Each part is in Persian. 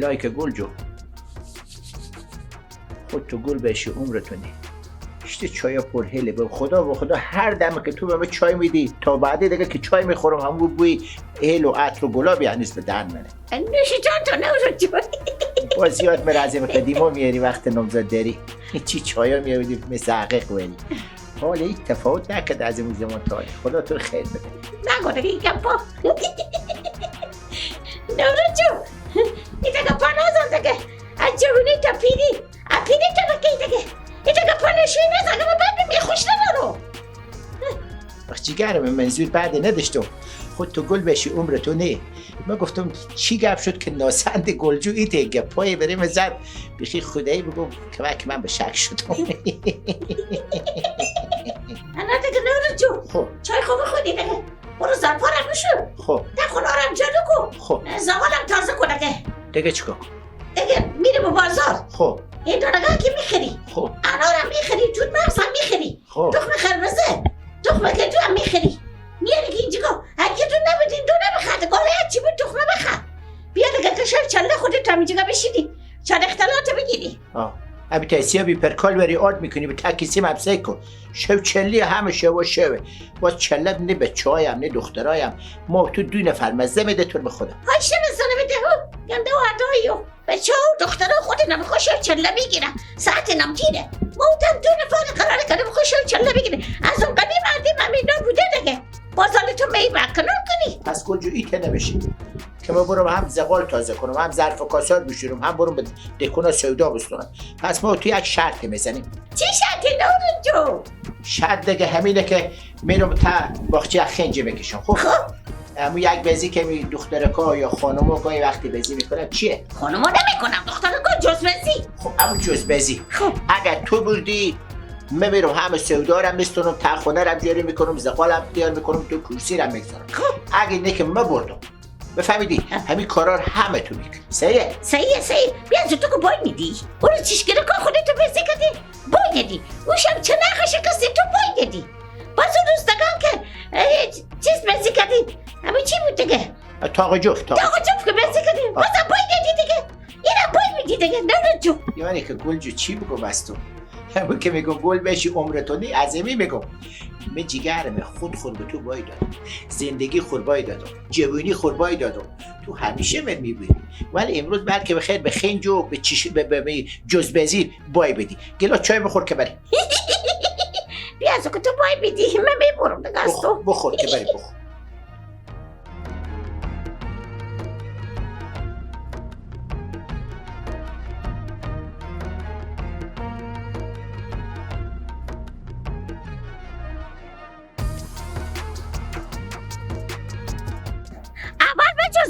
الهی که گل جو خود تو گل بشی عمرتونه. شتی چای پر هله به خدا و خدا هر دم که تو به من چای میدی تا بعدی دیگه که چای میخورم همون بوی هل و عطر و گلاب هنوز به دهن منه. نوشی جان تو نوشی جان. با زیاد مرزی قدیما میاری وقت نامزد داری چی چایا میاری مثل عقیق ولی حالا هیچ تفاوت نکرد از اون زمان تا حالا. خدا تو خیر بده. نگو دیگه این گپا. نوروز جو این دیگه پا نزن دیگه از جوونی تا پیری از پیری تا بکی دیگه این دیگه پا نشوی نزن که بعد می خوش ندارو. آخ جیگرم منظور بعد نداشتم. خود تو گل بشی عمر تو نه. من گفتم چی گپ شد که ناسند گلجو ایته گپای بریم زد بیخی خدایی بگم که من به شک شدم. انا دیگه نوروز جو خب چای خوب خودی دیگه برو ظرفا رو بشو. خب ده خونه رو جارو کو. خب زغالم تازه کن دیگه. دیگه چیکار؟ دیگه میری به بازار. خب این دانگاه که میخری. خب انارم میخری، توت مغز هم میخری. خب تخم خربزه، تخم کدو هم میخری. میاری که اینجا اگه تو نبودین دو نبخرد گاله هرچی بود تخمه بخر. بیا دیگه که شب چله خودت هم اینجا بشینی چند اختلاط بگیری. ابی تایسیا بی پرکال بری آرد میکنی به تکیسی مبسه کن. شب چلی همه شب و شبه باز چلت نه به چایم نه دخترایم ما تو دو نفر مزه میده تو به خدا. هاش نمیزنه بده ها گنده و عداییو به چا و دخترا خود نمیخواه شب چله میگیرن ساعت نمتیره ما تن دو نفر قراره که نمیخواه شب چله بگیره از اون قدیم عدیم همینا بوده دیگه بازال تو می برکنار کنی. پس گلجو ایته نبشی که ما برم هم زغال تازه کنم هم ظرف و کاسار بشورم هم برم به دکونا سودا بستونم. پس ما تو یک شرط میزنیم. چی شرطی نورون جو؟ شرط دیگه همینه که میرم تا باغچه خنجه بکشم. خب امو یک بزی که می دخترکا یا خانوما گاهی وقتی بزی میکنن چیه؟ خانوما نمیکنم دخترکا جز بزی. خب امو جز بزی. خب اگر تو بردی من میرم همه سودارم میستونم تا خونه رم جاری میکنم زغالم تیار میکنم تو کرسی رم میگذارم. خب اگه نه که من بردم بفهمیدی همین کارا همه تو میکنی. صحیحه؟ صحیحه صحیح. بیا از تو که بای میدی برو چیشگره که خودتو بزی کردی بای دادی اوشم چه نخشه کسی تو بای دادی باز اون روز دگان که چیز بزی کردی همین چی بود دیگه؟ تاق جفت. تاق جفت که بزی کردی بازم بای دادی دیگه اینم بای میدی دیگه نه جو. یعنی که گل جو چی بگم از تو؟ همون که میگم گل بشی عمرتو نی عظیمی میگم. من جیگرم خود خور به تو بای دادم، زندگی خور بای دادم، جوونی خور بای دادم، تو همیشه من میبینی ولی امروز بلکه به خیر به خنج و به چیش به جزبزی بای بدی. گلا چای بخور که بری. بیا از که تو بای بدی من میبرم دیگه از تو. بخور که بری بخور.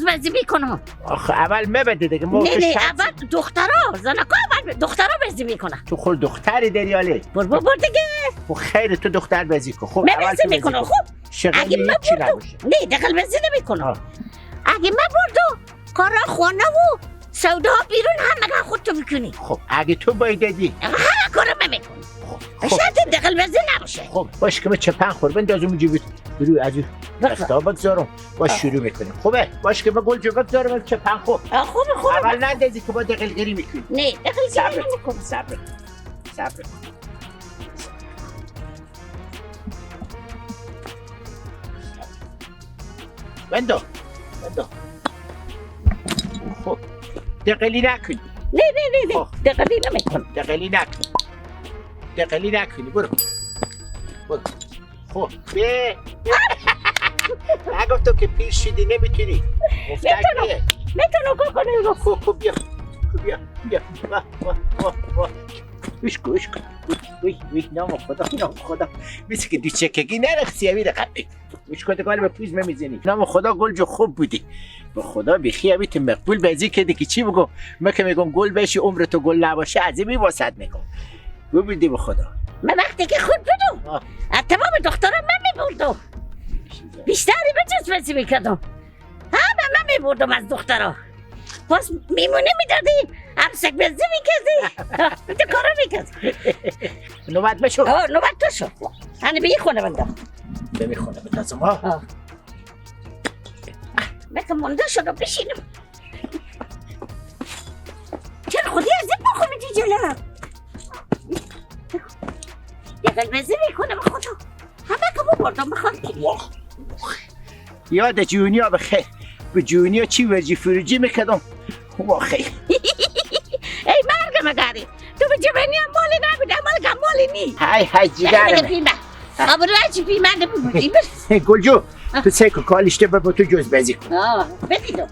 بازی میکنم. آخه اول مبده دیگه ما نه نه اول دخترا زنکا اول دخترا بازی میکنن. تو خود دختری دریاله. بر بر دیگه. خب خیر تو دختر بازی کن. خب اول بازی میکنم. خب اگه من بردم نه دخل بازی نمیکنم. اگه من بردم کارا خانه و سودا بیرون همه خود تو میکنی. خب اگه تو باید دادی همه کارو من میکنم. خب شرط دخل بازی نباشه. خب باش که من چپن خور بندازم اونجا برو از دستا بگذارم باش شروع میکنیم. خوبه باش که من گل جو بگذارم چپن خوب. خوبه خوبه. اول نندازی که با دقلگیری میکنی. نه دقلگیری نمیکنم. صبر صبر. بندو بندو. خب دقلی نکنی. نه نه نه نه دقلی نمیکنم. دقلی نکنی. دقلی نکنی برو برو. خب به نگفتم که پیر شدی نمیتونی. میتونم میتونم کنم. خب بیا بیا بیا واه واه واه واه اشکو اشکو وی وی نام خدا نام خدا مثل که دوچکگی نرخسی همین رقم اشکو دیگه به پوز میزنی. نام خدا گل جو خوب بودی به خدا بیخی همین تو مقبول بازی کردی که چی بگم. من که میگم گل بشی عمر تو گل نباشه از این واسط میگم بودی به خدا. من وقتی که خود بودم از تمام دخترم من میبردم بیشتری به جز بازی میکردم همه من میبردم از دخترها. باز میمونه میدادیم همسک بازی میکردی تو کارا میکردی. نوبت بشو. نوبت تو شد. هنی به یه خونه بندم به می خونه بندازم ها. من که مونده شدم بشینم. دلبزی میکنه به خدا. همه که بردم بخواد. یاد جونیا بخیر. به جونیا چی ورجی فروجی میکردم. واخی. ای مرگ مگاری. تو به جوانی مالی نبوده، مال مالی نی. های های جیگرم. آبرو چی پیمنده بودی؟ گلجو تو سه کالیشته به تو جز بازی کن. بدیدم.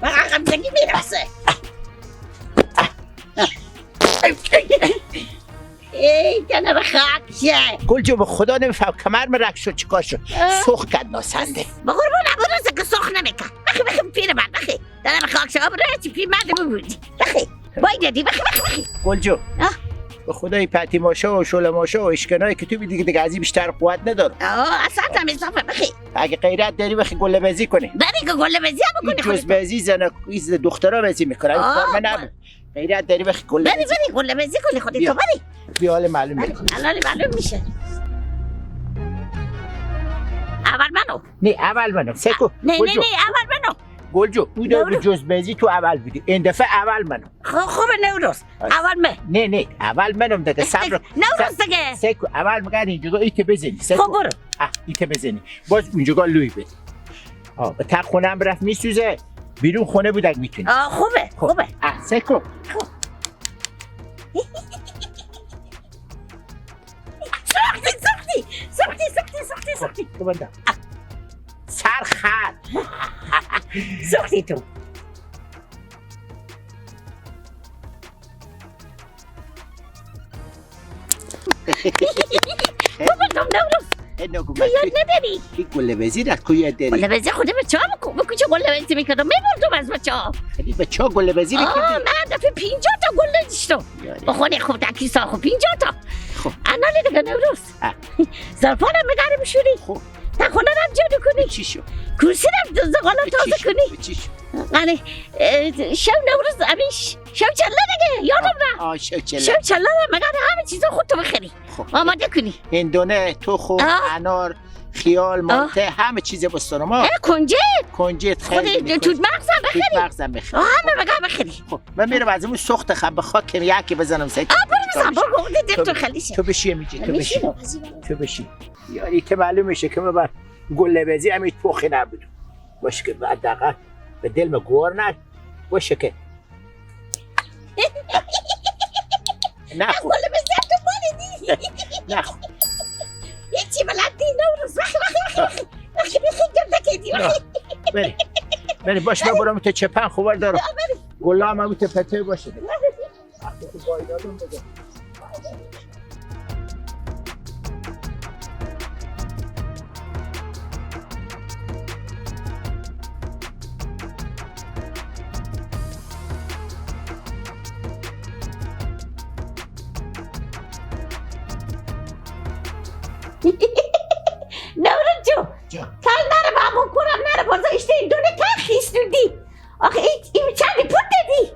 عقب زنگی میرسه. ای جنب خاک گلجو به خدا نمیفهم کمر رک شد چیکار شد. سرخ کرد ناسنده. به قربون ابروز که سرخ نمیکرد. بخی بخی پیر من بخی جنب خاک شد. آبرو چی پیمنده بودی؟ بخی وای دادی بخی بخی بخی. گلجو به خدای پتی ماشا و شل ماشا و اشکنایی که تو بیدی دیگه از این بیشتر قوت ندارم. اصلا هم اضافه بخی. اگه غیرت داری بخی گله بازی کنی. بری که گله بازی هم بکنی. جز بازی زن دخترا بازی میکنه. این کار من نبود. غیرت داری بخی گله بری بری گله بازی کنی خودت تو بری. بیا حال معلوم میشه. الان معلوم میشه. اول منو. نه اول منو. سکو. نه نه نه اول منو. گلجو بوده جز بازی تو اول بودی. این دفعه اول منو. خوب نوروز اول من. نه نه اول منم دیگه صبر. نوروز دیگه. سکو اول میگن اینجا ایت بزنی. خب برو. ایت بزنی. باز اونجا لوی بده. به تا خونم رفت میسوزه. بیرون خونه بود اگه میتونی. خوبه خوبه. سکو. سختی سختی سختی سختی سختی سختی. تو سر خط. سختی تو. بابا تو نوروز تو یاد نداری؟ کی گله بازی را کو یاد داری؟ گله بازی خود بچه ها بکن بکن چه گله بازی میکردم میبردم از بچه ها. خیلی بچه ها گله بازی میکردی؟ من دفعه 50 تا گله داشتم. با خونه خوب تکیسا خوب 50 تا. خب انالی دیگه نوروز ظرفانم میگره بشوری. خب تا خونه رم جارو کنی. چی شو؟ کرسی رم زغالا تازه کنی. چی شو؟ یعنی شب نوروز امیش شب چله دیگه یادم رفت. شب چله. شب چله مگر همه چیزا خودتو بخری. آماده کنی. هندونه، تخم، انار، خیال، مالته، همه چیز بستان ما. کنجد. کنجد خود توت مغزم بخری. توت مغزم بخری. همه مگر بخری. خب من میرم از اون سوخت خب خاک یکی بزنم سه. برو بزن برو دل تو خالی. تو بشی میجی تو بشی. تو بشی. یاری که معلوم میشه که من گله بازی هم هیچ پخی نبود. باشه که حداقل به دلم گوار نه باشه که نه گله بازی تو مالی نی. نه هیچی بلدی نوروز وخ وخ وخ وخ وخ جمع کردی. بری بری باش من برم تو چپن خوبار دارم. گله هم تو پته باشه. نوروز جو کل نره با همون کنم نره بازا اشته این دونه که خیستوندی. آخه این چندی پول دادی؟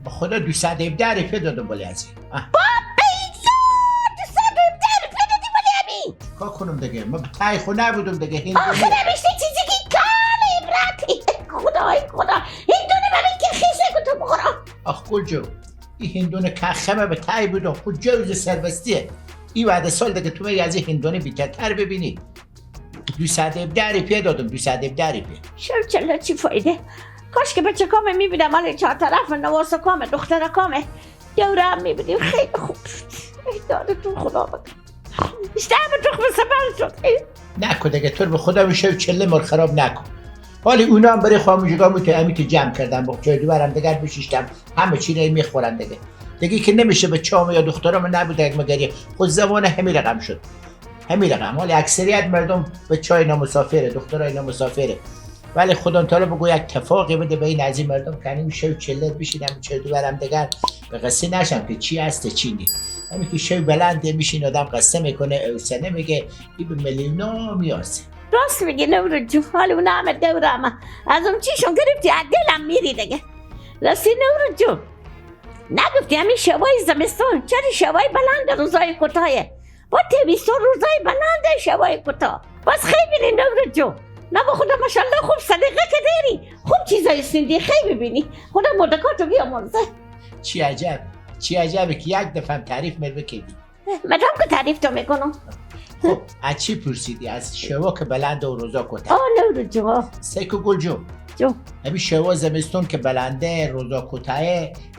به خدا 217 رفیه دادم بلی از این. با بیلا 217 رفیه دادی بلی همین؟ کار کنم دیگه من تای خو نبودم دیگه. آخه نمیشته چیزی که کل عبرت. خدای خدا این دونه من که خیسته کن تو بخورم. آخ گلجو این هندونه که خمه به تای بودم خود جوز سربستیه. این بعد سال دیگه تو از این هندونه بیشتر ببینی. 217 رفیه دادم 217 رفیه. شب چله چی فایده؟ کاش که بچه کامه میبینم مال چهار طرف نواس کامه دختر کامه دوره هم میبینیم. خیلی خوب شد. ای دادتون خدا بکن. بیشتر به تخم سفر شد. نکن دیگه تو به خدا میشه چله مال خراب نکن. حالی اونا هم برای خاموشگاه تو امی تو جمع کردم با جای دوبرم دیگر بشیشتم همه چی رو میخورن دیگه. دیگه که نمیشه به چام یا دخترام نبوده یک مگری خود زمان همین رقم شد. همین رقم. حالی اکثریت مردم به چای نامسافره، دخترای نامسافره. ولی خدا تعالی بگو یک اتفاقی بده به این از این مردم که همین شب چلت بشینم چه دوبرم دیگر به قصه نشم که چی هست چی نیست. همین که شب بلنده میشین آدم قصه میکنه اوسنه میگه این به میلیونا میارزه. راست میگه نوروز جون. حالا اون همه دورم از اون چیشون گرفتی از دلم میری دیگه. راستی نوروز جون نگفتی همین شبای زمستون چرا شبای بلند روزای کوتاهه؟ با تابستون روزای بلند شبای کوتاه. باز خیلی نوروز جون. نه با خدا ماشاءالله خوب سلیقه که داری، خوب چیزای سندی خیلی ببینی. خدا مردکاتو بیامرزه. چی عجب چی عجبه که یک دفعه تعریف مر بکردی. مدام که تعریف تو میکنم. خب از چی پرسیدی؟ از شوا که بلنده و روزا کوتاه. آه نورو جو. سیکو گل جو. جو. همین شوا زمستون که بلنده روزا کوتاه،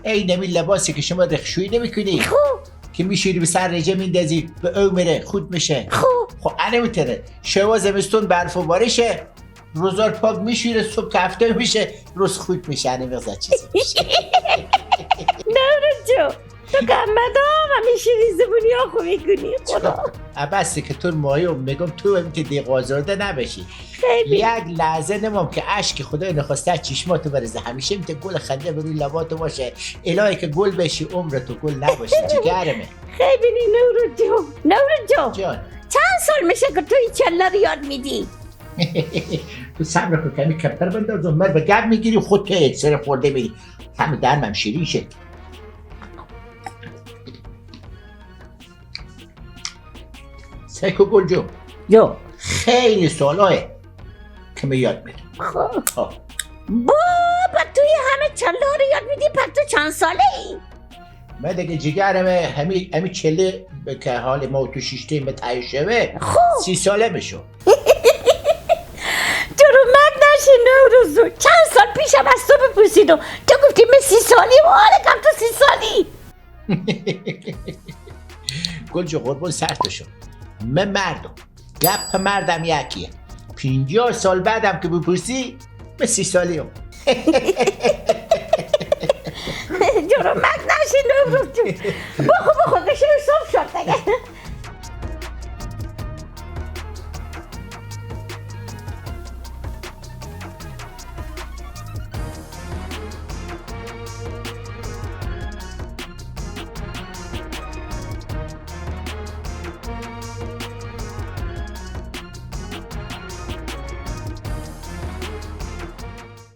ای نمی لباسی که شما رخشویی نمیکنی. خب که میشیری به سر رجه میندازی به او میره خود میشه. خب خب نمیتونه. شوا زمستون برف و بارشه، روزا پاک میشوره، صبح که هفته میشه روز خود میشه. یعنی مغز چیزی میشه. نورو جو تو که مدام همیشه زبونی ها خو میکنی. خدا بسته که تو مایه میگم تو هم که دیگه آزرده نبشی. خیلی یک لحظه نمام که اشک خدای نخواسته چشماتو برزه، همیشه میته گل خنده بر روی لباتو باشه. الهی که گل بشی عمر تو گل نباشه جگرمه. خیلی نورو جو. نورو جو جان چند سال میشه که تو این چله رو یاد میدی؟ تو صبر کن کمی کمتر بنداز و مر به گب میگیری خود تو اکسر خورده میری. همه درمم شیرین شه. سیکو گل جو جو خیلی سالاه که می یاد میدم. خب بابا توی همه چله رو یاد میدی، پس تو چند ساله ای؟ من دیگه جگرمه همی چله که حال ما تو شیشتیم به تایه شوه. خب 30 ساله میشو. تو رو من نشه نوروزو. چند سال پیشم از تو بپرسیدم تو گفتی من 30 سالی و حالا کم تو 30 سالی. گل جو قربون سرتو شد. من مردم گپ مردم یکیه. 50 سال بعدم که بپرسی من 30 سالی هم.